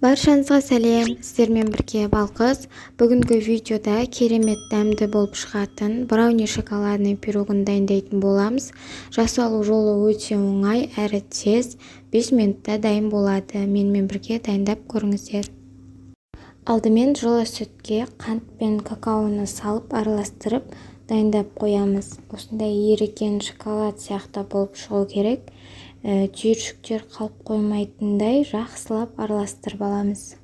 Баршаңызға сәлем, сіздермен бірге Балқыз. Бүгінгі видеода керемет дәмді болып шығатын брауни шоколадный пирогын дайындайтын боламыз. Жасалу жолы өте оңай әрі тез, 5 минутта дайын болады. Менімен бірге дайындап көріңіздер. Алдымен жылы сүтке қант пен какаоны салып араластырып дайындап қоямыз. Осындай еріген шоколад сияқты болып шығу керек. Түйіршіктер қалып қоймайтындай жақсылап араластырып аламыз.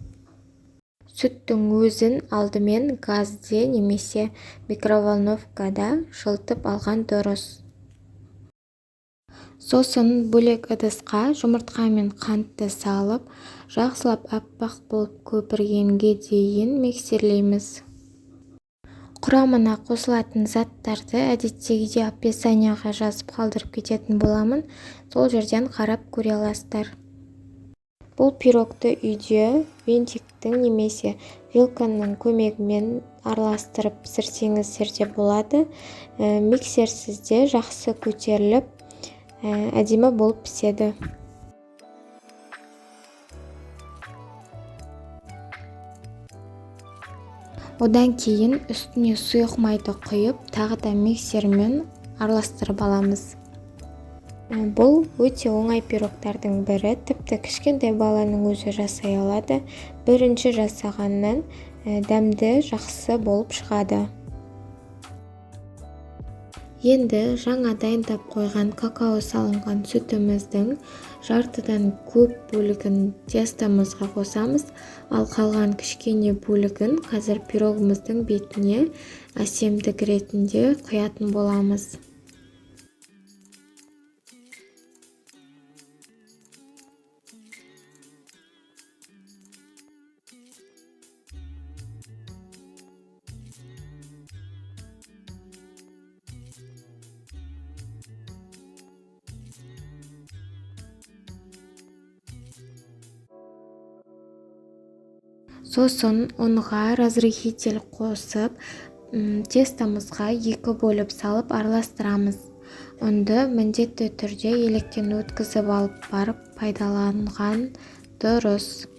Сүттің өзін алдымен газде немесе микроволновкада жылытып алған дұрыс. Сосын бөлек ыдысқа жұмыртқа мен қантты салып, жақсылап аппақ болып көпіргенге дейін миксерлейміз. Құрамына қосылатын заттарды әдеттегідей описанияға жазып қалдырып кететін боламын. Сол жерден қарап көре аласыздар. Бұл пирогты үйде винтиктің немесе вилканың көмегімен араластырып пісірсеңіздер де болады. Миксерсіз де жақсы көтеріліп, әдемі болып піседі. Одан кейін үстіне сұйық майды құйып, тағы да миксермен араластырып аламыз. Бұл өте оңай пирогтардың бірі, тіпті кішкентай баланың өзі жасай алады. Бірінші жасағаннан дәмді жақсы болып шығады. Енді жаңа дайындап қойған какао салынған сүтіміздің жартыдан көп бөлігін тестомызға қосамыз, ал қалған кішкене бөлігін қазір пирогымыздың бетіне әсемдік ретінде құятын боламыз. Сосын ұнға разрыхитель қосып, тестомызға 2 бөліп салып араластырамыз. Ұнды міндетті түрде електен өткізіп алып барып пайдаланған дұрыс.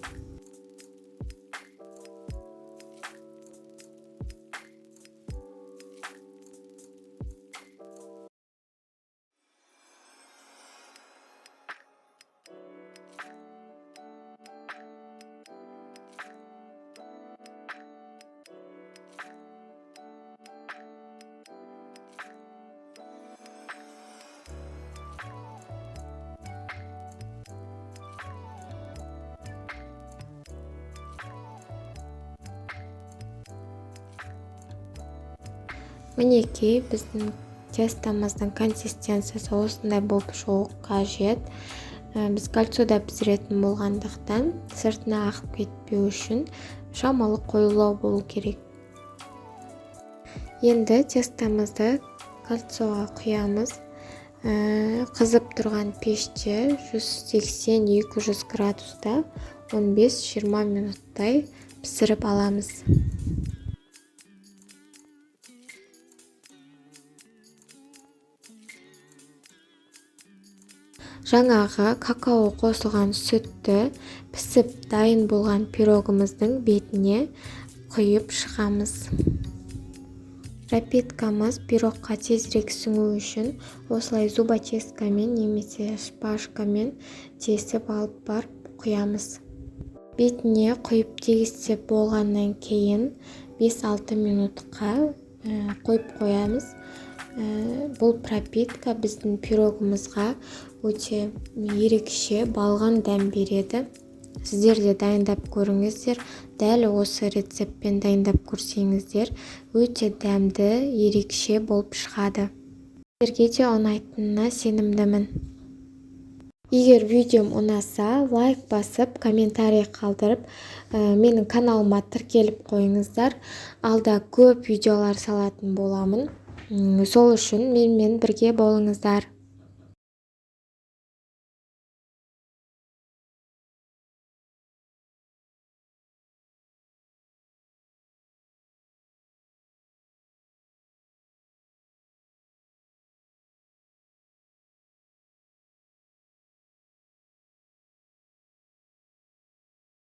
Мінекей, біздің тестомыздың консистенциясы осындай болып шығу қажет. Біз кольцода пісіретін болғандықтан сыртына ағып кетпеу үшін шамалы қоюлау болу керек. Енді тестомызды кольцоға құямыз. Қызып тұрған пеште 180-200 градуста 15-20 минуттай пісіріп аламыз. Жаңағы какао қосылған сүтті пісіп дайын болған пирогымыздың бетіне құйып шығамыз. Пропиткамыз пирогқа тезірек сіңу үшін осылай зубочисткамен немесе шпажкамен тесіп алып барып құямыз. Бетіне құйып тегістеп болғаннан кейін 5-6 минутқа қойып қоямыз. Бұл пропитка біздің пирогымызға өте ерекше балған дәм береді. Сіздер де дайындап көріңіздер. Дәл осы рецептпен дайындап көрсеңіздер, өте дәмді, ерекше болып шығады. Сіздерге де ұнайтынына сенімдімін. Егер видеом ұнаса, лайк басып, комментарий қалдырып, менің каналыма тіркеліп қойыңыздар. Алда көп видеолар салатын боламын. Сол үшін менімен бірге болыңыздар.